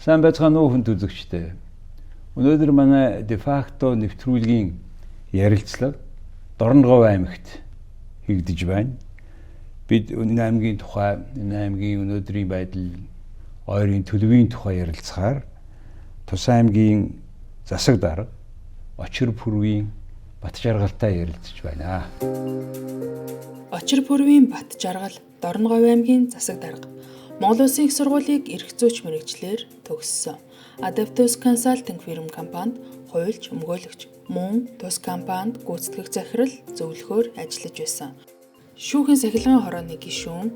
Сайн байцгаана уу хүн үзэгчдээ. Өнөөдөр манай дефакто нэвтрүүлгийн ярилцлага Дорноговь аймагт хийгдэж байна. Бид энэ аймгийн тухай, энэ аймгийн өнөөдрийн байдал, ойрын төлөвийн тухай ярилцахаар Тус аймгийн засаг дарга Очир Пүрвийн Батжаргалтай ярилцж байна. Очир Пүрвийн Батжаргал Дорноговь аймгийн засаг дарга. Монгол Улсын их сургуулийг эрх зүйч мэргэжлээр төгссөн. Adaptus Consulting Firm компанид хуульч, өмгөөлөгч, мөн тус компанид гүйцэтгэх захирал зөвлөхөөр ажиллаж байсан. Шүүхийн сахилгын хорооны гишүүн,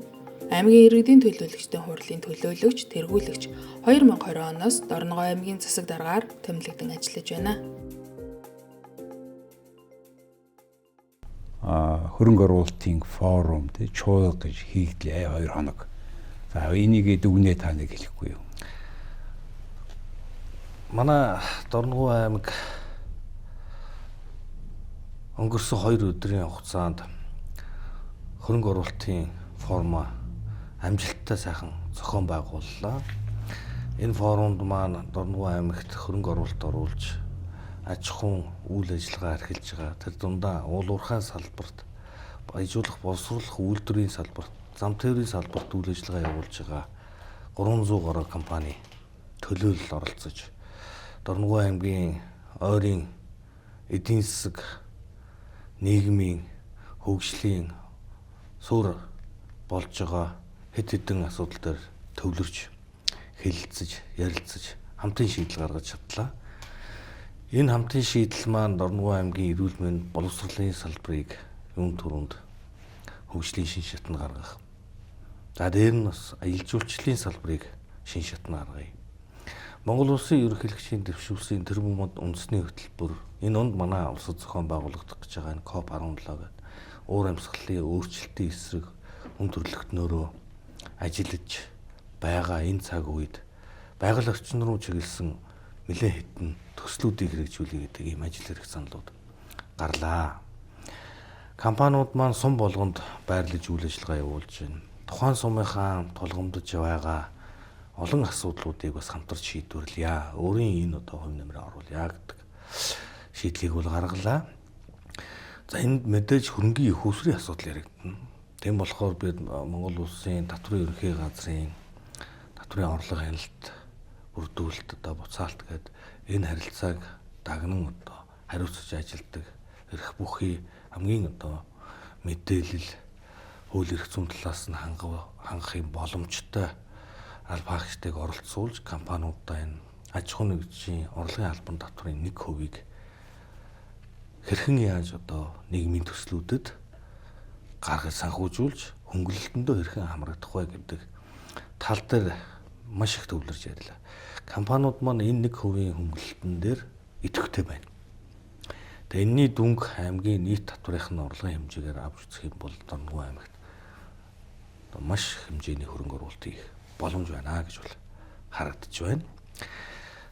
аймгийн иргэдийн төлөөлөгчдийн хурлын төлөөлөгч, тэргүүлэгч 2020 оноос Дорноговь аймгийн засаг даргаар томилогдсон ажиллаж байна. Хөрөнгө оруулалтын форум тий чуулга гэж хийгдлээ 2 хоног. За энийг дүгнээ та нэг хэлэхгүй юу? Манай Дорноговь аймаг өнгөрсөн 2 өдрийн хугацаанд хөрөнгө оруулалтын форум амжилттай сайхан зохион байгууллаа. Энэ форумд маань Дорноговь аймагт хөрөнгө оруулалт оруулж аж ахуйн үйл ажиллагаа эрхэлж байгаа. Тэр дундаа уул уурхайн салбарт, баяжуулах, боловсруулах үйлдвэрийн салбарт, зам тээврийн салбарт үйл ажиллагаа явуулж байгаа 300 гаруй компани төлөөлөл оролцож Дорноговь аймгийн ойрын эдийн засаг нийгмийн хөгжлийн суурь болж байгаа хэд хэдэн асуудал дээр төвлөрч хэлэлцэж, ярилцаж хамтын шийдэл гаргаж чадлаа. Энэ хамтын шийдэл маань Дорноговь аймгийн эрүүл мэнд боловсролын салбарыг юун түрүүнд хөгжлийн шин шатнд гаргах. За дээр нь бас аялал жуулчлалын салбарыг шин шатнд гаргая. Монгол Улсын ерөнхийлөгчийн дэвшүүлсэн тэрбумд үндэсний хөтөлбөр энэ онд манай улсад зохион байгуулагдах гэж байгаа энэ COP17 гэдэг уур амьсгалын өөрчлөлтийн эсрэг хүн төрөлхтнөөрөө ажиллаж байгаа энэ цаг үед байгаль орчин руу чиглэсэн нэлээд хэдэн төслүүдийг хэрэгжүүлэе гэдэг ийм ажил хэрэг саналууд гарлаа. Компаниуд маань сум болгонд байрлаж үйл ажиллагаа явуулж байна. Тухайн сумынхаа тулгамдж байгаа олон асуудлуудыг бас хамтарч шийдвэрлэе. Өөрийн энэ одоо хувь нэмрээ оруулъя гэдэг шийдлийг бол гаргалаа. За энд мэдээж хөрөнгийн их усрын асуудал яригдана. Тийм болохоор бид Монгол Улсын татврын ерөнхий газрын татврын орлого хяналт бүрдүүлэлт одоо буцаалт гэдэг энэ харилцааг дагнан одоо хариуцаж ажилладаг эрх бүхий хамгийн одоо мэдээлэл хууль эрх зүйн талаас нь хангах юм боломжтой аль фактыг оролцуулж компаниудаа энэ аж ахуйн нэгжийн орлогын албан татврын 1%-ийг хэрхэн яаж одоо нийгмийн төслүүдэд гаргаж санхүүжүүлж хөнгөлөлтөндөө хэрхэн хамрагдах вэ гэдэг тал дээр маш их төвлөрч ярьлаа. Компаниуд маань энэ 1% хөнгөлөлтөн дээр идэвхтэй байна. Тэгээ энэний дүнг аймгийн нийт татврынх нь орлогын хэмжээгээр авч үзэх юм бол Дорноговь аймагт одоо маш их хэмжээний хөрөнгө оруулалт хийх боломж байна гэж бол харагдаж байна.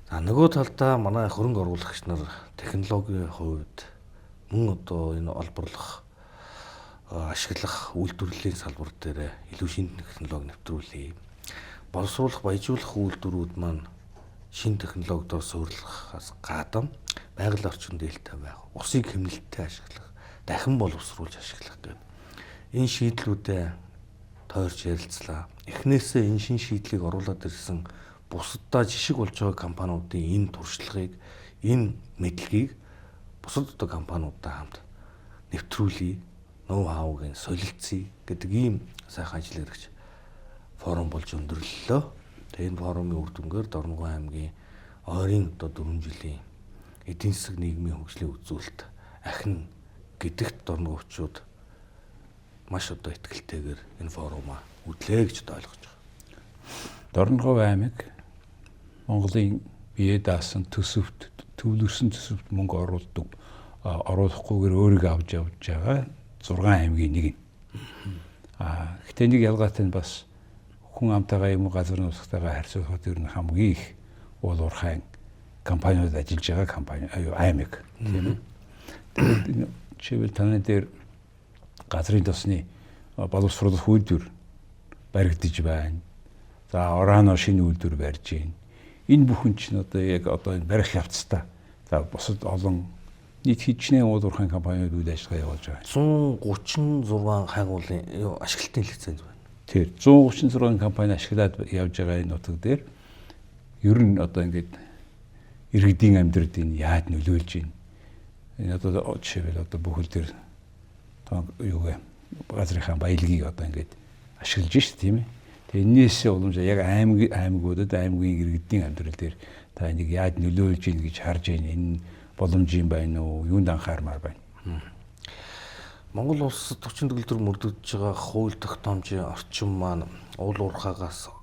За нөгөө талдаа манай хөрөнгө оруулагч нар технологийн хувьд мөн одоо энэ олборлох ашиглах үйлдвэрлэлийн салбар дээр илүү шинэ технологи нэвтрүүлье. Боловсруулах, баяжуулах үйлдвэрүүд маань шинэ технологидоор суурилахаас гадна байгаль орчин дээлтэй байх, усыг хэмнэлттэй ашиглах, дахин боловсруулж ашиглах гэдэг энэ шийдлүүдээ тойрч ярилцлаа. Эхнээсээ энэ шинэ шийдлийг оруулаад ирсэн бусаддаа жишг болж байгаа компаниудын энэ туршлагыг, энэ мэдлэгийг бусад одоо компаниудтай хамт нэвтрүүлье, ноу хауг солилцъё гэдэг ийм сайхан ажил хэрэгч форум болж өндөрлөлөө. Тэгээ энэ форумын үр дүнгээр Дорноговь аймгийн ойрын одоо 4 жилийн эдийн засаг нийгмийн хөгжлийн үзүүлэлт ахин гэдэгт дорноговчууд маш одоо итгэлтэйгээр энэ форумаа үдлээ гэж одоо ойлгож байгаа. Дорноговь аймаг Монголын бие даасан төсөвт, төвлөрсөн төсөвт мөнгө оруулдаг, оруулахгүйгээр өөрийгөө авч явж байгаа 6 аймгийн нэг нь. Гэхдээ нэг ялгаатай нь бас хүн амтайгаа юм газар нутгтайгаа харьцуулахад ер нь хамгийн их уул уурхайн компаниуд ажиллаж байгаа компани аймаг тийм ээ. Тэгээд жишээлбэл таны дээр газрын тосны боловсруулах үйлдвэр баригдаж байна. За Орано шинэ үйлдвэр барьж байна. Энэ бүхэн чинь одоо яг одоо энэ барих явцдаа за бусад олон нийт хичнээн уул уурхайн компаниуд үйл ажиллагаа явуулж байгаа. 136 хайгуулын ашиглалтын лиценз байна. Тэр 136 компани ашиглаад явж байгаа энэ нутаг дээр ер нь одоо ингээд иргэдийн амьдралд энэ яаж нөлөөлж байна? Энэ одоо жишээлбэл одоо бүхэл дээр юугээ газрынхаа баялагийг одоо ингээд ашиглаж шít тийм ээ. Тэгээ энээсээ уламж яг аймагуудад аймгийн иргэдийн амьдрал дээр та энийг яаж нөлөөлж ийн гэж харж байна. Энэ боломжийн байна уу? Юунд анхаармаар байна? Монгол улсад хүчин төгөлдөр мөрдөгдөж байгаа хууль тогтоомжийн орчин маань уул уурхаагаас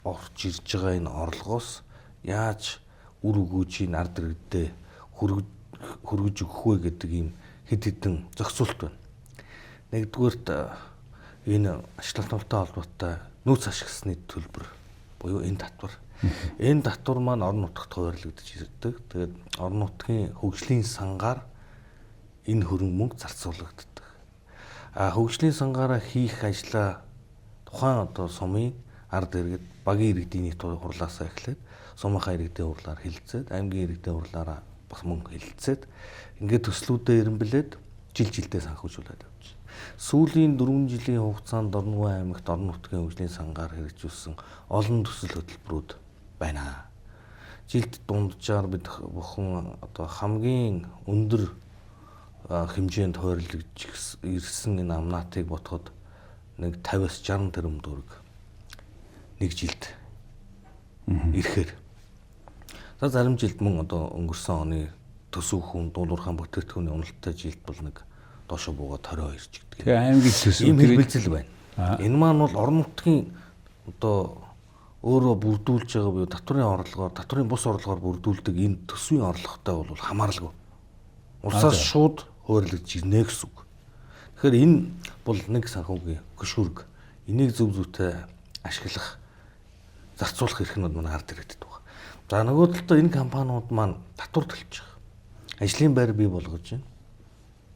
орж ирж байгаа энэ орлогоос яаж үр өгөөжийг ард иргэдэд хөргөж өгөх вэ гэдэг ийм хэд хэдэн зохицуулт байна. Нэгдүгээрт энэ ажилтнуудтай холбоотой нөөц ашигласны төлбөр буюу энэ татвар. Энэ татвар маань орон нутагт хуваарлагдаж ирдэг. Тэгээд орон нутгийн хөгжлийн сангаар энэ хөрөнгө мөнгө зарцуулагддаг. А хөгжлийн сангаараа хийх ажлаа тухайн одоо сумын ард иргэд багийн иргэдийн нийт хурлаасаа эхлээд сумынхаа иргэдийн хурлаар хилцээд аймгийн иргэдийн хурлаараа бас мөнгө хилцээд ингээд төслүүдээ эренблээд жил жилдээ санхүүжүүлээд явж байна. Сүүлийн 4 жилийн хугацаанд Дорногов аймагт орон нутгийн хөгжлийн сангаар хэрэгжүүлсэн олон төсөл хөтөлбөрүүд байна. Жилд дунджаар бид бүхэн одоо хамгийн өндөр хэмжээнд хойрлогдож ирсэн энэ амнаатыг бодоход нэг 50-аас 60 тэрбум төгрөг нэг жилд ирэхээр. За зарим жилд мөн одоо өнгөрсөн оны төсөв хүн дуулуурхаан бүтээгдэхүүний уналттай жилд бол нэг доошо буугаад 22 ч гэдэг. Тэгээ аймгийн төсөв ийм хэлбэлзэл байна. Энэ маань бол орон нутгийн одоо өөрөө бүрдүүлж байгаа буюу татварын орлогоор, татварын бус орлогоор бүрдүүлдэг энэ төсвийн орлоготой бол хамааралгүй. Улсаас шууд хуваарлагдж ирнэ гэсэн үг. Тэгэхээр энэ бол нэг санхүүгийн хөшүүрэг. Энийг зөв зүйтэй ашиглах, зарцуулах эрх нь манай ард иргэдэд байна. За нөгөө талдаа энэ компаниуд маань татвар төлж байгаа. Ажлын байр бий болгож байна.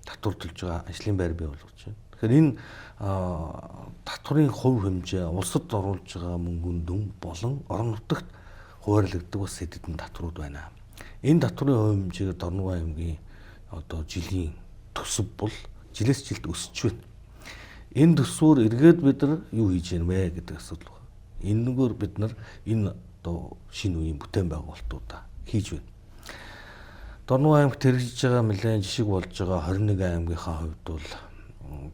Татвар төлж байгаа, ажлын байр бий болгож байна. Тэгэхээр энэ татварын хувь хэмжээ улсад оруулж байгаа мөнгөн дүн болон орон нутагт хуваарлагддаг бас хэд хэдэн татварууд байна. Энэ татварын хувь хэмжээгээр Дорногов аймгийн одоо жилийн төсөв бол жилээс жилд өсөж байна. Энэ төсвөр эргээд бид нар юу хийж яах вэ гэдэг асуудал байна. Энэгээр бид нар энэ одоо шинэ үеийн бүтээн байгуулалтуудаа хийж байна. Дорногов аймагт хэрэгжиж байгаа нэлээд жишг болж байгаа 21 аймгийнхаа хувьд бол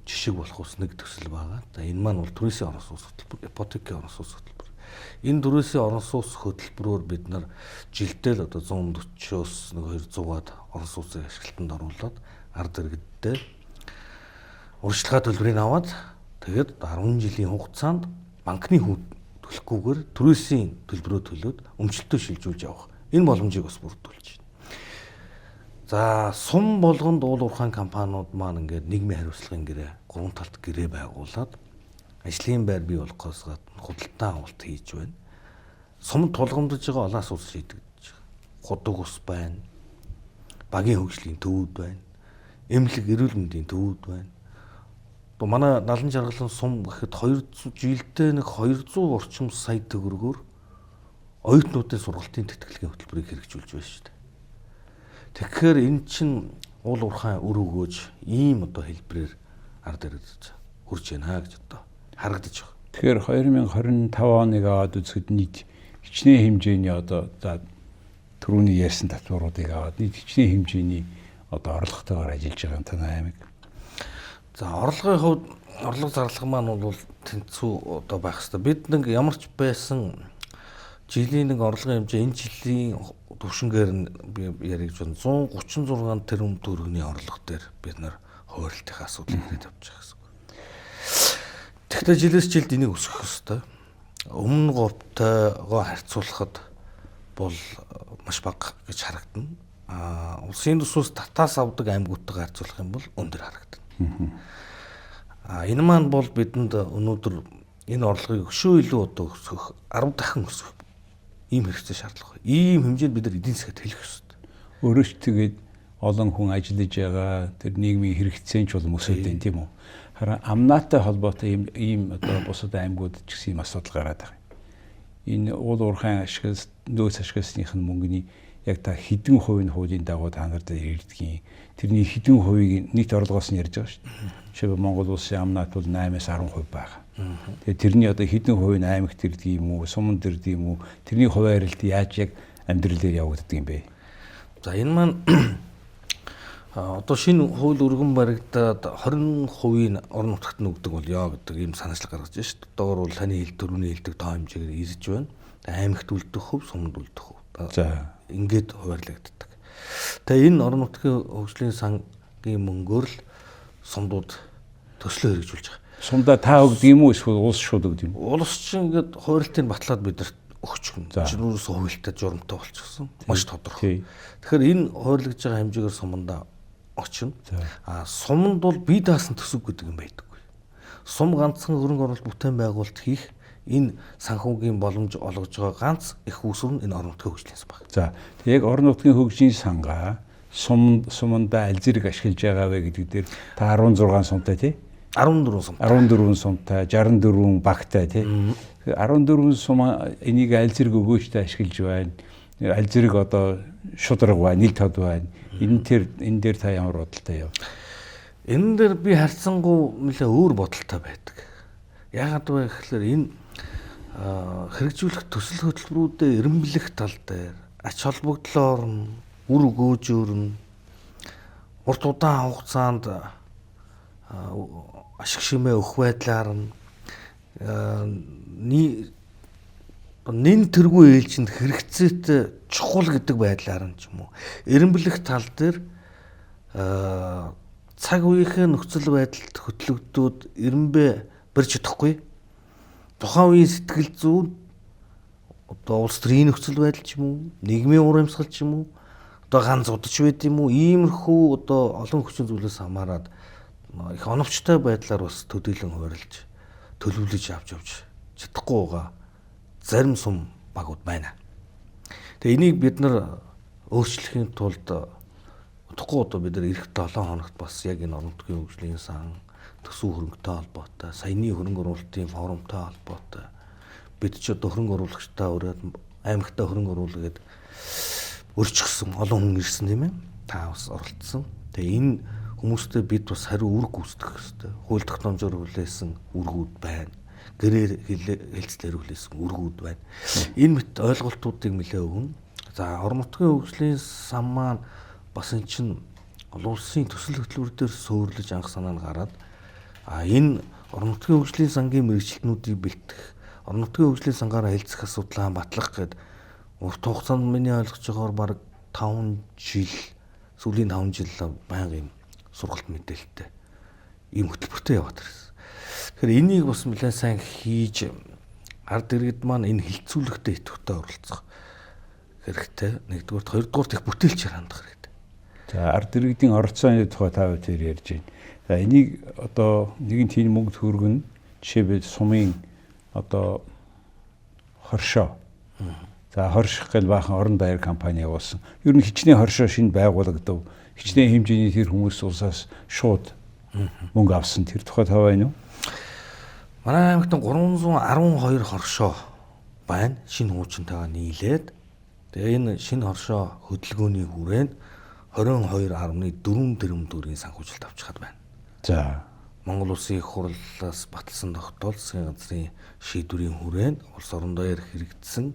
жишг болох ус нэг төсөл байгаа. За энэ маань бол түрээсийн орон сууц хөтөлбөр, ипотекийн орон сууц хөтөлбөр. Энэ түрээсийн орон сууц хөтөлбөрөөр бид нар жилдээ л одоо 140-оос 200-аад орон сууцыг ашиглалтанд оруулаад ард иргэдтэй урьдчилгаа төлбөрийг аваад тэгээд 10 жилийн хугацаанд банкны хүү төлөхгүйгээр түрээсийн төлбөрөө төлөөд өмчлөлтөө шилжүүлж явах энэ боломжийг бас бүрдүүлж байна. За сум болгонд уул уурхайн компаниуд маань ингээд нийгмийн хариуцлагын гэрээ, гурван талт гэрээ байгуулад ажлын байр бий болохоос гадна худалдан авалт хийж байна. Сумд тулгамдж байгаа олон асуудал шийдэгдэж байгаа. Худаг ус байна. Багийн хөгжлийн төвүүд байна. Эмнэлэг эрүүл мэндийн төвүүд байна. Одоо манай Налан жаргалан сум гэхэд 200 жилдээ нэг 200 орчим сая төгрөгөөр оюутнуудын сургалтын тэтгэлгийн хөтөлбөрийг хэрэгжүүлж байна шүү дээ. Тэгэхээр энэ чинь уул уурхайн үр өгөөж ийм одоо хэлбэрээр ард иргэдэд хүрч байна гэж одоо харагдаж байна. Тэгэхээр 2025 оныг аваад үзэхэд нийт хичнээн хэмжээний одоо за түрүүний ярьсан татваруудыг аваад нийт хичнээн хэмжээний одоо орлоготойгоор ажиллаж байгаа юм танай аймаг. За орлогын хувьд орлого зарлага маань бол тэнцүү одоо байх хэвээр. Бид нэг ямар ч байсан жилийн нэг орлогын хэмжээ энэ жилийн төвшингээр нь би ярих гэж байна. 136 тэрбум төгрөгийн орлого дээр бид нар хуваарлтын асуудал яриад явж байгаа гэсэн үг. Тэгэхдээ жилээс жилд энийг өсгөх ёстой. Өмнө говьтойгоо харьцуулахад бол маш бага гэж харагдана. А улсын төсвөөс татаас авдаг аймагуудтайгаа харьцуулах юм бол өндөр харагдана. А энэ маань бол бидэнд өнөөдөр энэ орлогыг өшөө илүү одоо өсгөх 10 дахин өсгөх ийм хэрэгцээ шаардлага байна. Ийм хэмжээнд бид нар эдийн засгаа тэлэх ёстой. Өөрөө ч тэгээд олон хүн ажиллаж байгаа тэр нийгмийн хэрэгцээнд ч улам өсөд байна тийм үү? Харин амнаатай холбоотой ийм одоо бусад аймагуд ч гэсэн ийм асуудал гараад байгаа. Энэ уул уурхайн ашиглас, нөөц ашигласных нь мөнгөний яг та хэдэн хувь нь хуулийн дагуу та нар дээр ирдгийг, тэрний хэдэн хувийг нийт орлогоос нь ярьж байгаа шүү дээ. Жишээлбэл Монгол улсын амнат бол 8-аас 10% байгаа. Тэгээд тэрний одоо хэдэн хувь нь аймагт ирдэг юм уу, суманд ирдэг юм уу, тэрний хуваарлт яаж яг амьдрал дээр явагддаг юм бэ? За энэ маань одоо шинэ хууль өргөн баригдаад 20%-ийн орон нутагт нь өгдөг болёо гэдэг ийм санаачлал гаргаж байна шүү дээ. Одоогор бол таны хил төрөний хэлдэг тоо хэмжээгээр ирж байна. Аймагт үлдэх хувь, суманд үлдэх хувь. За ингээд хуваарлагддаг. Тэгээ энэ орон нутгийн хөгжлийн сангийн мөнгөөр л сумдууд төслөө хэрэгжүүлж байгаа. Сумдаа та өгдөг юм уу эсвэл улс шууд өгдөг юм уу? Улс чинь ингээд хуваарлтыг батлаад бидэрт өгчихнө. Чинь өөрөөсөө хуультай журамтай болчихсон. Маш тодорхой. Тэгэхээр энэ хуваарлагдж байгаа хэмжээгээр сумандаа очино. А суманд бол бие даасан төсөв гэдэг юм байдаггүй. Сум ганцхан хөрөнгө оруулалт бүтээн байгуулалт хийх энэ санхүүгийн боломж олгож байгаа ганц их үүсвэр нь энэ орон нутгийн хөгжлийн сан байна. За яг орон нутгийн хөгжлийн сангаа сумандаа аль зэрэг ашиглаж байгаа вэ гэдэг дээр та 16 сумтай тий? 14 сумтай. 14 сумтай, 64 багтай тий. 14 сум энийг аль зэрэг өгөөжтэй ашиглаж байна. Аль зэрэг одоо шударга байна, нийл тод байна. Энэ дээр та ямар бодолтой яв? Энэ дээр би харьцангуй нэлээ өөр бодолтой байдаг. Яагаад вэ гэхээр энэ хэрэгжүүлэх төсөл хөтөлбөрүүдэд эрэмблэх тал дээр ач холбогдлоор нь үр өгөөжөөр нь урт удаан хугацаанд ашиг шимээ өгөх байдлаар нь нэн тэргүй ээлжинд хэрэгцээтэй чухал гэдэг байдлаар нь ч юм уу эрэмблэх тал дээр цаг үеийнхээ нөхцөл байдалд хөтлөгдөөд эрэмбэ барьж чадахгүй. Тухайн үеийн сэтгэл зүйн одоо улс төрийн нөхцөл байдал ч юм уу, нийгмийн ур амьсгал ч юм уу, одоо ганц удаж байд юм уу, иймэрхүү одоо олон хүчин зүйлээс хамаарат их оновчтой байдлаар бас төдийлөн хуваарлж төлөвлөж авч явж чадахгүй байгаа зарим сум багууд байна. Тэгээ энийг бид нар өөрчлөхийн тулд удахгүй одоо бид нар эх 7 хоногт бас яг энэ орон нутгийн хөгжлийн сан төсөв хөрөнгөтэй холбоотой, саяны хөрөнгө оруулалтын форумтай холбоотой бид ч одоо хөрөнгө оруулагчтай өрөөд аймагтай хөрөнгө оруулалт гээд өрчгсөн олон хүн ирсэн тийм ээ. Та бас оролцсон. Тэгээ энэ хүмүүстэй бид бас хариу үүрэг гүйцэтгэх ёстой. Хууль тогтоомжоор хүлээсэн үүргүүд байна. Гэрээр хэлцлээр хүлээсэн үүргүүд байна. Энэ мэт ойлголтуудыг нэлээ өгнө. За орон нутгийн хөгжлийн сан маань бас эн чинь олон улсын төсөл хөтөлбөр дээр суурлаж анх санаа нь гараад энэ орон нутгийн хөгжлийн сангийн мэргэжилтнүүдийг бэлтгэх, орон нутгийн хөгжлийн сангаараа хэлцэх асуудлаа батлах гээд урт хугацаанд миний ойлгож байгаагаар бараг 5 жил, сүүлийн 5 жил байнга юм сургалт мэдээлэлтэй ийм хөтөлбөртэй яваад ирсэн. Тэгэхээр энийг бас нэлээд сайн хийж ард иргэд маань энэ хилцүүлэгтээ идэвхтэй оролцох хэрэгтэй. Нэгдүгürt, хоёрдугürt их бүтээлчээр хандах хэрэгтэй. За ард иргэдийн оролцооны тухай та бүхэн ярьж байна. За энийг одоо нэгэн тийм мөнгө төгрөг нь жишээлбэл сумын одоо хоршоо. За хорших гэл баахан орон даяар компани явуулсан. Ер нь хичнээн хоршоо шинэ байгуулагдав. Хичнээн хэмжээний тэр хүмүүс улсаас шууд мөнгө авсан. Тэр тухай та байна уу? Манай аймагт 312 хоршоо байна. Шинэ хуучинтайгаа нийлээд. Тэгээ энэ шинэ хоршоо хөдөлгөөний хүрээнд 22.4 тэрбум төгрөгийн санхүүжилт авчхаад байна. За Монгол Улсын их хурлаас баталсан тогтоол засгийн газрын шийдвэрийн хүрээнд улс орон даяар хэрэгжсэн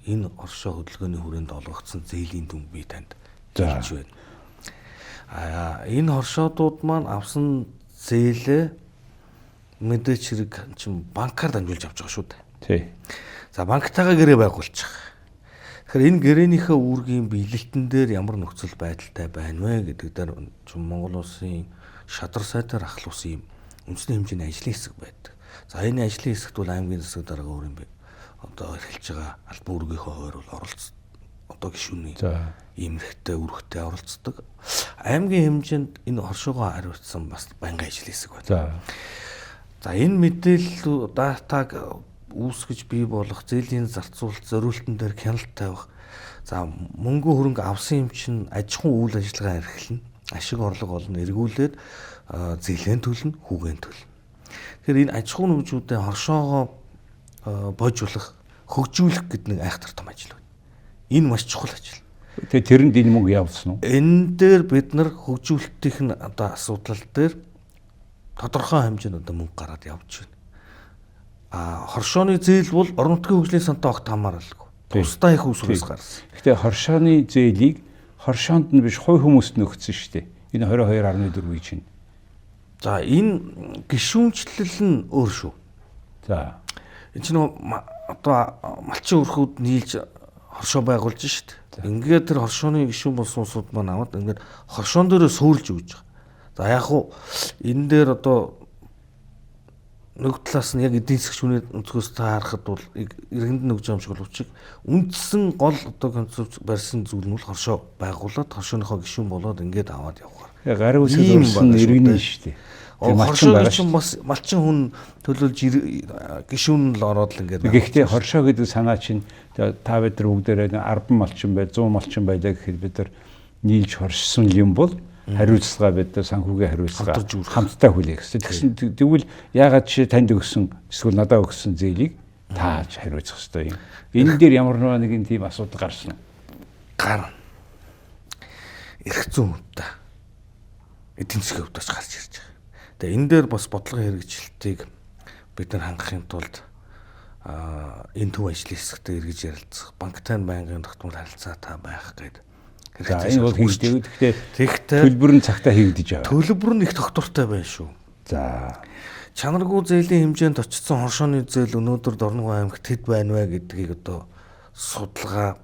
энэ оршоо хөдөлгөөний хүрээнд олгогдсон зээлийн дүн би танд хэлж байна. Энэ хоршоодууд маань авсан зээлээ мэдээч хэрэг чинь банкар дамжуулж авч байгаа шүү дээ. Тий. За банктайгаа гэрээ байгуулчих. Тэгэхээр энэ гэрээнийхээ үүргийн биелэлтэн дээр ямар нөхцөл байдалтай байна вэ гэдэг дээр чинь Монгол Улсын шадар сайтар ахлуулсан юм үндэсний хэмжээний ажлын хэсэг байдаг. За энэ ажлын хэсэгт бол аймгийн засаг дарга өөр юм бэ. Одоо эрхэлж байгаа албан үүргийнхээ хуваар бол оролц одоо гишүүний ийм хэрэгтэй үүрэгтэй оролцдог. Аймгийн хэмжээнд энэ хоршоогоо хариуцсан бас байнгын ажил хэсэг байна. За энэ мэдээлэл датаг үүсгэж бий болох зээлийн зарцуулалт зориултан дээр хяналт тавих. За мөнгө хөрөнгө авсан юм чинь аж ахуйн үйл ажиллагаа эрхлэнэ. Ашиг орлого олно, эргүүлээд зээлэн төлнө, хүүгэн төлнө. Тэгэхээр энэ аж ахуйн нэгжүүдийн хоршоогоо божуулах хөгжүүлэх гэдэг нэг айхтар том ажил байна. Энэ маш чухал ажил. Тэгээ тэрэнд энэ мөнгө явуулсан уу? Энэ дээр бид нар хөгжүүлэлтийн нь одоо асуудал дээр тодорхой хэмжээнд одоо мөнгө гараад явж байна. А хоршооны зээл бол орон нутгийн хөгжлийн сантай огт хамааралгүй. Тусдаа их усгээс гарсан. Гэхдээ хоршооны зээлийг хоршоонд нь биш хувь хүмүүст нь өгсөн шүү дээ. Энэ 22.4-ийг чинь. За энэ гишүүнчлэл нь өөр шүү. За. Энэ чинь одоо малчин өрхүүд нийлж хоршоо байгуулж шít. Ингээд тэр хоршооны гишүүн болсон улсууд маань аваад ингээд хоршоон дээрээ сөүлж өгч байгаа. За яг хуу энэ дээр одоо нэг талаас нь яг эдийн засгийн шүүний өнцгөөс та харахад бол иргэнд нь өгж байгаа юм шиг боловч үндсэн гол одоо концепц барьсан зүйл нь бол хоршоо байгуулад хоршооныхоо гишүүн болоод ингээд аваад явахаар. Гар үсэл өрсөн иргэний шүү дээ. Хоршоо чинь бас малчин хүн төлөөлж гишүүн л ороод л ингээд. Гэхдээ хоршоо гэдэг санаа чинь та бид нар бүгдээрээ 10 малчин бай, 100 малчин байлаа гэхэд бид нар нийлж хоршсон юм бол хариуцлага бид нар санхүүгийн хариуцлага хамтдаа хүлээх хэрэгтэй. Тэгсэн тэгвэл яагаад чи танд өгсөн эсвэл надад өгсөн зээлийг тааж хариуцах хэрэгтэй юм. Энэ дээр ямар нэгэн тийм асуудал гарсан уу? Гарна. Эрх зүйн хувьд эдийн засгийн хувьд ч гарч ирж байгаа. Тэгээ энэ дээр бас бодлогын хэрэгжилтийг бид нар хангахын тулд энэ төв ажлын хэсэгтээ эргэж ярилцах, банктай байнгын тогтмол харилцаатай байх гэдэг. За энэ бол хийгдээгүй. Гэхдээ төлбөр нь цагтаа хийгдэж байгаа. Төлбөр нь их тогтвортой байна шүү. За. Чанаргүй зээлийн хэмжээнд очсон хоршооны зээл өнөөдөр Дорногов аймагт хэд байна вэ гэдгийг одоо судалгаа,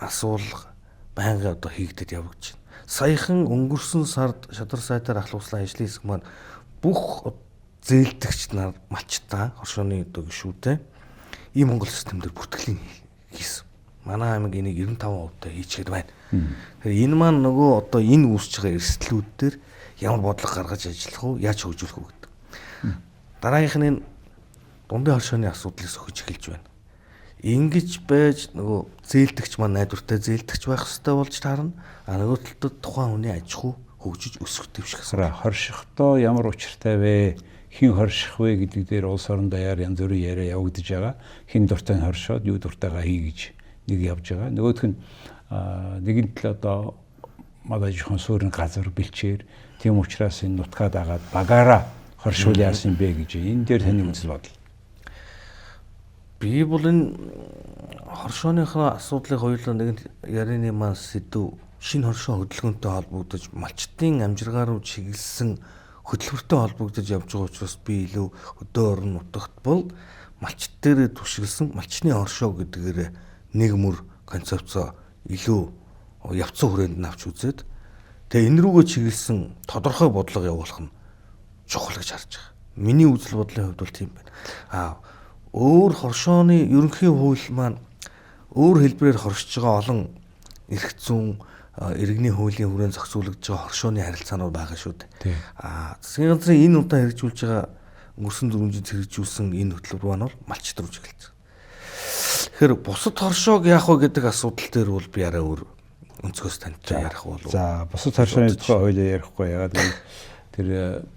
асуулга байнгын одоо хийгдэд явагдаж байна. Саяхан өнгөрсөн сард шадар сайтаар ахлууслан ажлын хэсэг маань бүх зээлдэгч нар малчтаа хоршооны одоо гишүүдээ ийм Монгол систем дээр бүртгэлийн хийсэн. Манай аймаг энийг 95% та хийчихэд байна. Тэгэхээр энэ маань нөгөө одоо энэ үүсэж байгаа эрсдлүүд дээр ямар бодлого гаргаж ажиллах уу, яаж хөгжүүлэх үү гэдэг. Дараагийнх нь энэ дундын хоршооны асуудлыг сөхөж эхэлж байна. Ингэж байж нөгөө зээлдэгч маань найдвартай зээлдэгч байх хэрэгтэй болж таарна. А нөгөө талд тухайн хүний аж ахуй хөгжиж өсөх дэвших асуудал. Хоршихдоо ямар учиртай вэ? Хэн хорших вэ гэдэг дээр улс орон даяар янз бүрийн яриа явагдаж байгаа. Хэн дуртай нь хоршоод юу дуртайгаа хий гэж нэг явж байгаа. Нөгөөх нь нэгэн тал одоо мал аж ахуйн суурин газар бэлчээр тийм учраас энэ нутгаа дагаад багаараа хоршуул яасан бэ гэж. Энэ дээр таны үзэл бодол. Би бол энэ хоршооныхоо асуудлыг хоёулаа нэгэн ярианы маань сэдв шинэ хоршоо хөдөлгөөнтэй холбогдож малчдын амжиргаа руу чиглэсэн хөтөлбөртэй холбогдож явж байгаа учраас би илүү хөдөө орон нутагт бол малчд дээрээ түшиглэсэн малчны хоршоо гэдгээр нэг мөр концепцоо илүү явцсан хүрээнд нь авч үзээд тэгээ энэ рүүгээ чиглэсэн тодорхой бодлого явуулах нь чухал гэж харж байгаа. Миний үзэл бодлын хувьд бол тийм байна. А өөр хоршооны ерөнхий хууль маань өөр хэлбэрээр хоршиж байгаа олон эрх зүйн иргэний хуулийн хүрээнд зохицуулагдж байгаа хоршооны харилцаанууд байгаа шүү дээ. А засгийн газрын энэ удаа хэрэгжүүлж байгаа өнгөрсөн 4 жил хэрэгжүүлсэн энэ хөтөлбөр маань бол малчд руу чиглэж байгаа. Тэгэхээр бусад хоршоог яах вэ гэдэг асуудал дээр бол би арай өөр өнцгөөс таньтай ярих болов. За бусад хоршооны тухай хоёлаа ярихгүй. Ягаад гэвэл тэр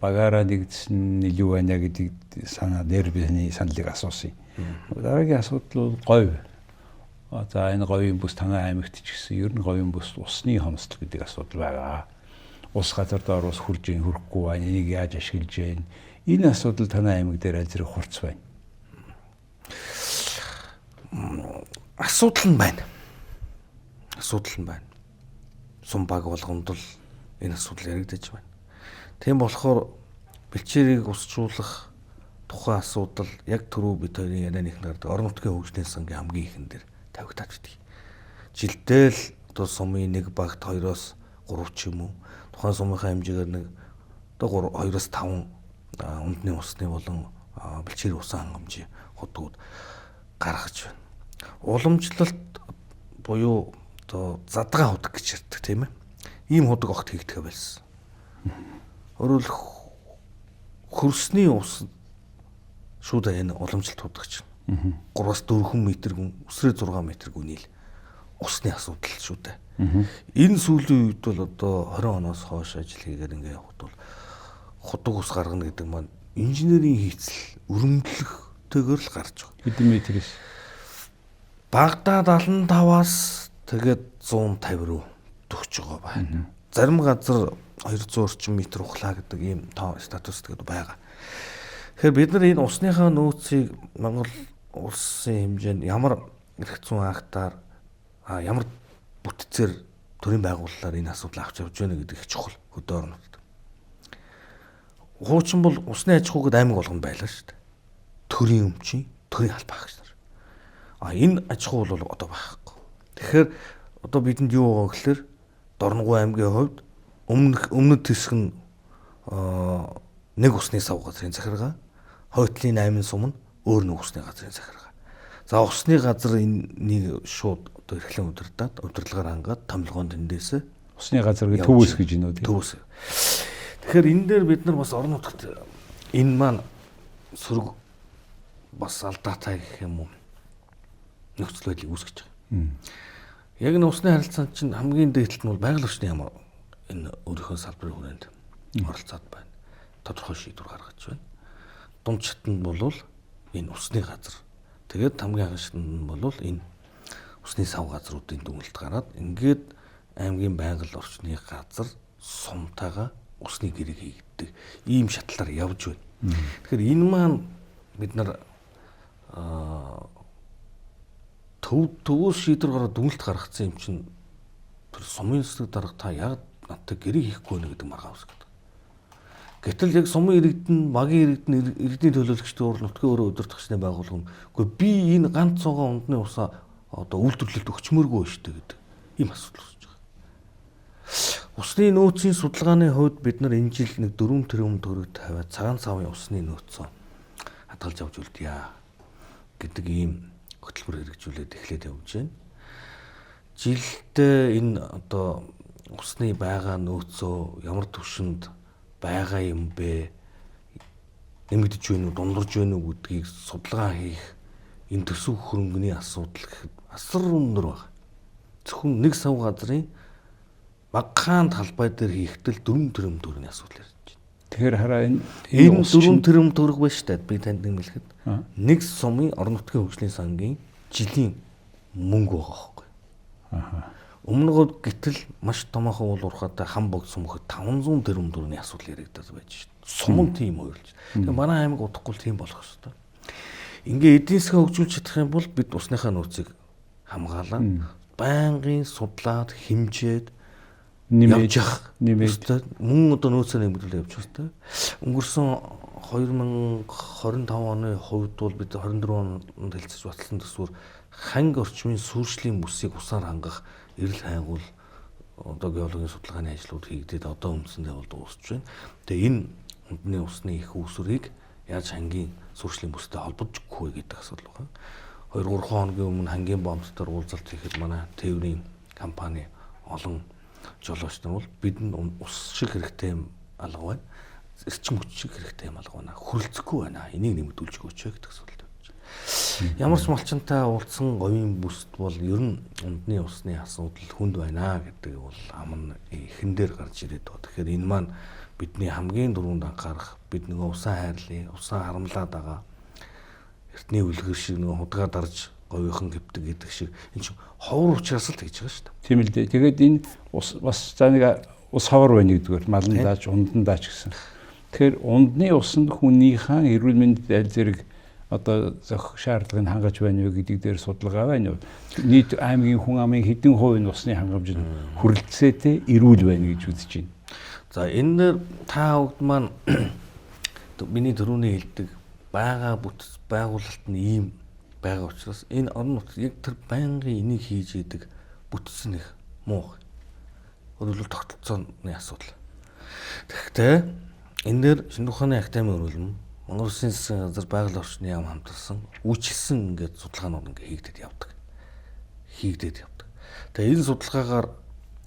багаараа нэгдсэн илүү байна гэдэг санаа дээр бидний саналыг асуусан. Дараагийн асуудал бол говь. За энэ говийн бүс танай аймагт ч гэсэн ер нь говийн бүс усны хомсдол гэдэг асуудал байгаа. Ус газар доор ус хурж ийн хүрэхгүй байна. Энийг яаж ашиглаж байна? Энэ асуудал танай аймаг дээр аль зэрэг хурц байна? Асуудал нь байна. Асуудал нь байна. Сум баг болгонд л энэ асуудал яригдаж байна. Тийм болохоор бэлчээрийг усжуулах тухайн асуудал яг түрүү бид хоёрын ярианы их гардаг орон нутгийн хөгжлийн сангийн хамгийн ихэн дээр тавигдаад байдаг. Жилдээ л одоо сумын нэг багт 2-оос 3 ч юм уу тухайн сумынхаа хэмжээгээр нэг одоо 2-оос 5 үндний усны болон бэлчээр усан хангамжийн худгууд гаргаж байна. Уламжлалт буюу одоо задгаа худаг гэж ярьдаг тийм ээ. Ийм худаг огт хийгдэхэ болсон. Өөрөөр хөрсний ус шүү дээ энэ уламжлалт худаг чинь. 3-аас 4 метр гүн, өсрөө 6 метр гүний л усны асуудал шүү дээ. Энэ сүүлийн үед бол одоо 20 оноос хойш ажил хийгээд ингээ явхад бол худаг ус гаргана гэдэг маань инженерийн хийцэл өрөмдлөхтэйгээр л гарч байгаа. Хэдэн метрээс? Багада 75-аас тэгээд 150 руу төгсөж байгаа байна. Зарим газар 200 орчим метр ухлаа гэдэг ийм тоо статистик байгаа. Тэгэхээр бид нар энэ усныхаа нөөцийг Монгол улсын хэмжээнд ямар эрх зүйн актаар ямар бүтцээр төрийн байгууллагаар энэ асуудлыг авч явж байна гэдэг их чухал хөдөө орнууд. Хуучин бол усны аж ахуй гэдэг аймаг болгоно байлаа шүү дээ. Төрийн өмчийн, төрийн албаа гэж нар. А энэ аж ахуй бол одоо байхгүй. Тэгэхээр одоо бидэнд юу байгаа гэхээр Дорногов аймгийн хувьд өмнөд хэсэг нь нэг усны сав газрын захиргаа, хойтлын 8 сум нь өөр нэг усны газрын захиргаа. За усны газар энийг шууд одоо эрхлэн удирдаад удирдлагаар хангаад томилгоон тэндээс усны газар гэж төвөөс гэж нөө тийм. Төвөөс. Тэгэхээр энэ дээр бид нар бас орон нутагт энэ маань сөрөг бас алдаатай гэх юм уу нөхцөл байдлыг үүсгэж байгаа. Яг энэ усны харилцаанд чинь хамгийн дээд талд нь бол байгаль орчны ямар энэ өөрийнхөө салбарын хүрээнд оролцоод байна. Тодорхой шийдвэр гаргаж байна. Дунд шатанд бол энэ усны газар. Тэгээд хамгийн анхан шатанд нь бол энэ усны сав газруудын дүгнэлт гараад ингээд аймгийн байгаль орчны газар сумтайгаа усны гэрэг хийгддэг ийм шатлаар явж байна. Тэгэхээр энэ маань бид нар төвөөс шийдвэр гараад дүгнэлт гаргацсан юм чинь тэр сумын засаг дарга та яг надтай гэрээ хийхгүй нэ гэдэг маргаан үсгэдэг. Гэтэл яг сумын иргэдэн, багийн иргэдэн, иргэдийн төлөөлөгчдийн урал нутгийн өөрөө удирдагчны байгууллага нь үгүй би энэ ганц цугаан ундны усаа одоо үйлдвэрлэлд өгчмөргүй шүү дээ гэдэг ийм асуудал үүсэж байгаа. Усны нөөцийн судалгааны хувьд бид нар энэ жил нэг 4 тэрбум төгрөг тавиад цагаан савын усны нөөцөө хадгалж авч үлдъя гэдэг ийм хөтөлбөр хэрэгжүүлээд эхлээд явж байна. Жилдээ энэ одоо усны байгаа нөөцөө ямар түвшинд байгаа юм бэ? Нэмэгдэж байна уу, дундарж байна уу гэдгийг судалгаа хийх энэ төсөв хөрөнгөний асуудал гэхэд асар өндөр байна. Зөвхөн нэг сав газрын багахан талбай дээр хийхдээ 4 тэрбум төгрөгийн асуудал ярьж байна. Тэгэхээр хараа энэ 4 тэрбум төгрөг байна шүү дээ. Би танд нэмэлхэд нэг сумын орон нутгийн хөгжлийн сангийн жилийн мөнгө байгаа байхгүй. Өмнөгөө гэтэл маш томоохон уул уурхайтай хам богд сум гэхэд 500 тэрбум төгрөгийн асуудал яригдаад байж шин. Сум нь тийм уйлж. Тэгэхээр манай аймаг удахгүй тийм болох ёстой. Ингээ эдийн засгаа хөгжүүлж чадах юм бол бид усныхаа нөөцийг хамгаалаад байнгын судлаад хэмжээд нэмээд явж нэмээд мөн одоо нөөцөө нэмэгдүүлээ явж байгаа. Өнгөрсөн 2025 оны хувьд бол бид 24 онд хэлцэж баталсан төсвөр ханг орчмын сүршлийн бүсийг усаар хангах эрэл хайгуул одоо геологийн судалгааны ажлууд хийгдээд одоо үндсэндээ бол дуусч байна. Тэгээ энэ хүндний усны их үүсвэрийг яаж хангийн сүршлийн бүстэй холбож өгөх вэ гэдэг асуудал байна. 2-3 хоногийн өмнө хангийн бомбтоор уулзалт хийхэд манай тээврийн компани олон жолооч нар бол бидэнд ус шиг хэрэгтэй юм алга байна. Эрчим хүч шиг хэрэгтэй юм алга байна. Хөрөлцөхгүй байна. Энийг нэмэгдүүлж өгөөч гэдэг асуудал тавьж байна. Ямар ч малчинтай уулзсан говийн бүст бол ер нь ундны усны асуудал хүнд байна гэдэг бол ам нь эхэн дээр гарч ирээд байна. Тэгэхээр энэ маань бидний хамгийн түрүүнд анхаарах бид нөгөө усан хайрлын, усан харамлаад байгаа эртний үлгэр шиг нөгөө худгаа дарж говийнхан гэвдэг гэдэг шиг энэ чинь ховор учраас л тэгж байгаа шүү дээ. Тийм л дээ. Тэгээд энэ ус бас за нэг ус ховор байна гэдгээр малан дааж, ундан дааж гэсэн. Тэгэхээр ундны ус нь хүнийхэн эрүүл мэндэд аль зэрэг одоо зохих шаардлагыг хангаж байна уу гэдэг дээр судалгаа байна уу? Нийт аймгийн хүн амын хэдэн хувь нь усны хангамжид хүрэлцээтэй эрүүл байна гэж үзэж байна. За энэ дээр та бүгд маань миний түрүүний хэлдэг байгаа бүтц байгуулалт нь ийм байгаа учраас энэ орон нутгад яг тэр байнгын энийг хийж идэг бүтц нь их муу. Өөрөлдөл тогтолцооны асуудал. Тэгэхдээ энэ дээр Шинжлэх ухааны академийн өрөөлм, Монгол Улсын засгийн газар, байгаль орчны яам хамтарсан үйлчилсэн ингээд судалгаанууд ингээд хийгдэд явдаг. Тэгээ энэ судалгаагаар